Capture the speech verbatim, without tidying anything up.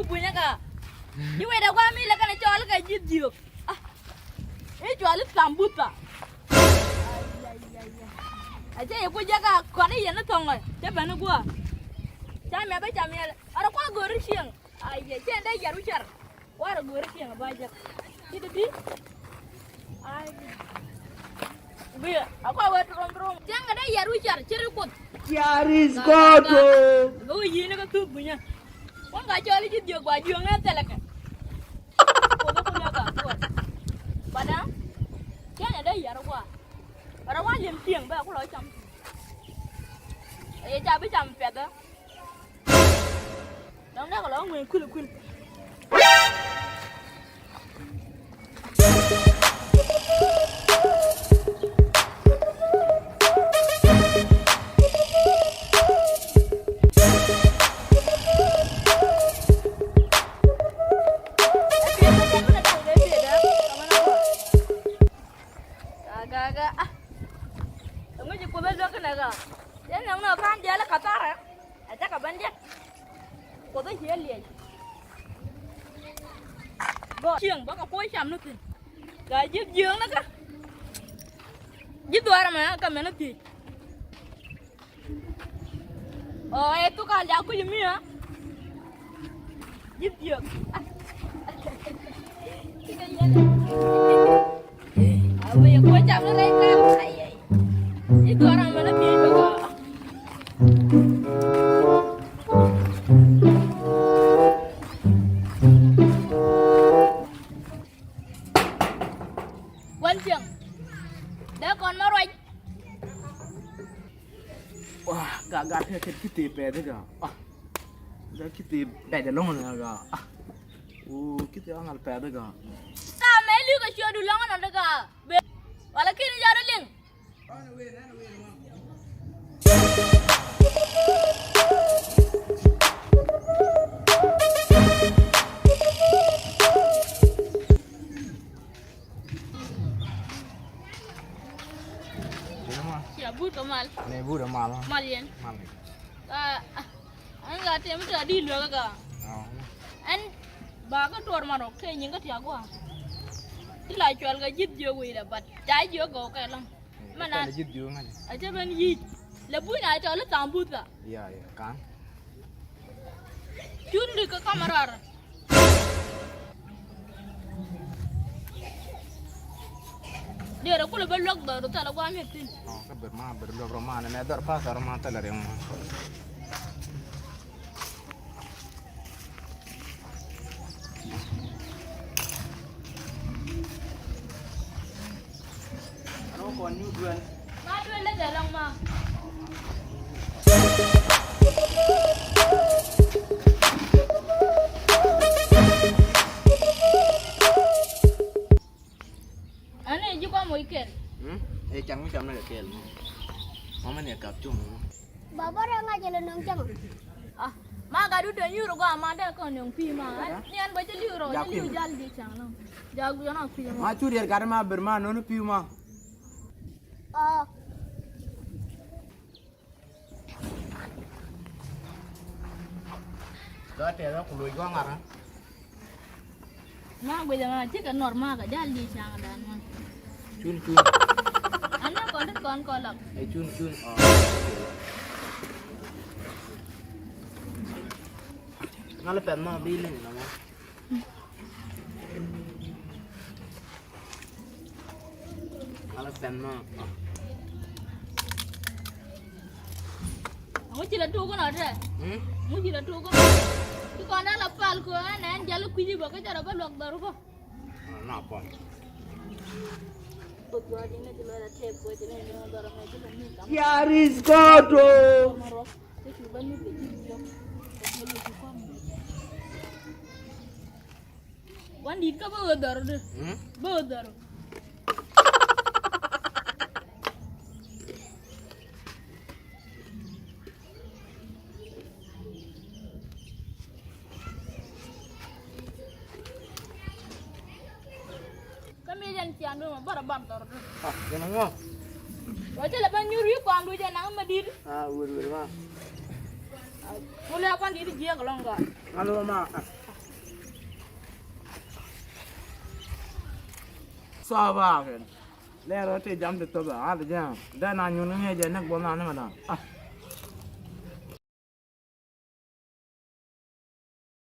Bunyä ka. Ji̱ wecdɛ gua̱a̱ mi lɛ kɛnɛ cɔɔl kɛ ji̱ dhiök. Ah. I̱ cɔɔl i̱ thambutha. Ay, ay, ay, ay. Acɛ yɛ ku jɛ ka kɔn i̱ yɛn i̱ thɔŋ ɛ cɛ ben i̱ gua̱a̱. Ca miath i̱ ca miath ɛ rɔ kua̱r go̱o̱ri cieŋ. Ay, cɛ dee yɛr wi̱cär. Warɛ go̱o̱ri cieŋ ɛ ba jek. Ci di bi. Ay. Bi a kɔc wee turom turom. Cieŋ ɛ dee yɛr wi̱cär ci ri kuoth. Ciar is God. Bi wi̱i̱ yi̱n ikä thuk bunyä. Kuɔn ka cɔl i̱ ji̱ dhiök ba jiöŋ ɛ thilɛ kɛ. Kuoth i̱ kun ɛ ka kuɔth. Bada. Cieŋ ɛ dee yɛr i̱ gua̱a̱. Bada wa li̱em cieŋ bɛ ku lɔ cam. Ɛ yɛ ca bi cam piɛth ɛ. Dɔ̱ŋ dee kɛ lɔ ŋuɛ̈ɛ̈n kul kul. Gaga, ah. Ɛŋu ci Kuoth ɛ luäk kɛnɛ ɣaa? Yɛn nɛŋ nɔ ka̱n diaal ɛ ka̱tharɛ. Ɛ cakɛ ben diɛt. Kuoth ɛ ciɛ liɛc. Gɔɔt cieŋ bä kɛ kuɔc cam ni thi̱n. Gaa ji̱ jiööŋ ni kä. Ji̱ dhuaar ɛmɛ kä mɛn ni thiec. Ɔ, ɛ thuk al jak kui̱c mi ɛ. Ji̱ dhiök. A wee kuɔc cam ni rɛy kɛm. Ai, ai. Ji̱ dhuaar ɛmɛ ni thiec bä kä. Gua̱n cieŋ. Dee kɔn ma ruac. Wah, gat gat kɛ kɛ ki̱the pɛth ikä. Ah. Gat ki̱the bɛt ɛlɔ̱ŋ ni ikä. Ah. Wuu, ki̱the aŋal pɛth ikä. Ka mɛ li̱w kɛ ciötdu lɔ̱ŋ ɛnɔ ikä. Be wala ki̱n jɔt liŋ. Cia but kɛ mal. Nɛ but kɛ mal. Mal yɛn. Mal ni. Ka, ah, ɛn ka tɛm tɔ di luäk kä. Ɔ. Ɛn ba kä tuɔr ma rɔ kɛ nyin kä tiak gua. Ti la cual kɛ ji̱th jiök wi̱i̱ dɛ bat ca jiök gɔw kɛ lɔŋ. Mana. Kɛn ji̱th jiök ŋa̱c. A cɛ ben yic. Lɛ buny a cɔl i̱ thaŋ buth kä. Ya, ya, kan. Cun di kä kamɛ rɔɔdɛ. Diɛɛrɛ kulɛ bä luäk dhɔr thilɛ gua̱a̱ mi̱eth thi̱n. Ɔ, kä ber ma ber luäk rɔ ma nɛ mɛ dhɔr pa̱th rɔ ma thilɛ riɛŋ ma. Ani ji̱ kɔm wec kɛl. Hmm? Ɛ can mi cam ni kɛ kɛl mɔ. Mɔ mi ni kap cuŋ mɔ. Baba rɛ ŋa̱c jɛ lɛ nöŋ cäŋ. Ah, ma gat du te nyuur gɔaa ma dee kɔn nöŋ pi̱i̱ ma. Ni ɛn bä cä li̱w rɔ, cä li̱w jal di ca̱ŋ lɔ. Jak yɔn a kui̱ ma. Ma cu riɛt gat ma ber ma nöŋ pi̱i̱ ma. Ɔ. Gat tɛth a ku loc gɔaa ŋa̱rä. Ma guic ɛmɛ cikɛ nɔr ma kɛ jal di ca̱ŋ dan ma. Cun cun. An ni kɔn tit kɔn kɔlak. Ɛ cun cun. Ɔ. Ŋal pɛth ma bi liŋ na ma. Ala pɛn ma. Ŋu ci la tuuk kɔn ɔ tɛ? Hmm? Ŋu ci la tuuk kɔn ɔ? Ci kɔn dee la pal kɛ ɣän ɛn jal kui̱ci bä kä jal a bä luɔk dhɔr kɔ. Na pɔn. Yaris kɔto. Wan dit kä bä ɣöö dhɔr di. Hmm? Bä ɣöö dhɔr. Kä mi jɛn cian bi ma bärɛ bam dhɔr di. Ah, jɛn ŋɔ. Wa cɛ lɛ bä nyur yi kɔam du jɛ naŋ ma dit. Ah, wur wur ma. Kulɛ kɔn dit jiɛk lɔŋ gɔaa. Ŋa lɔ ma. Tɔɔba kɛn. Lɛr rɔ ti jam ti thop a, a ti jam. Dee na nyun ŋiɛ jɛ näk buɔth na ni mɛ dan. Ah.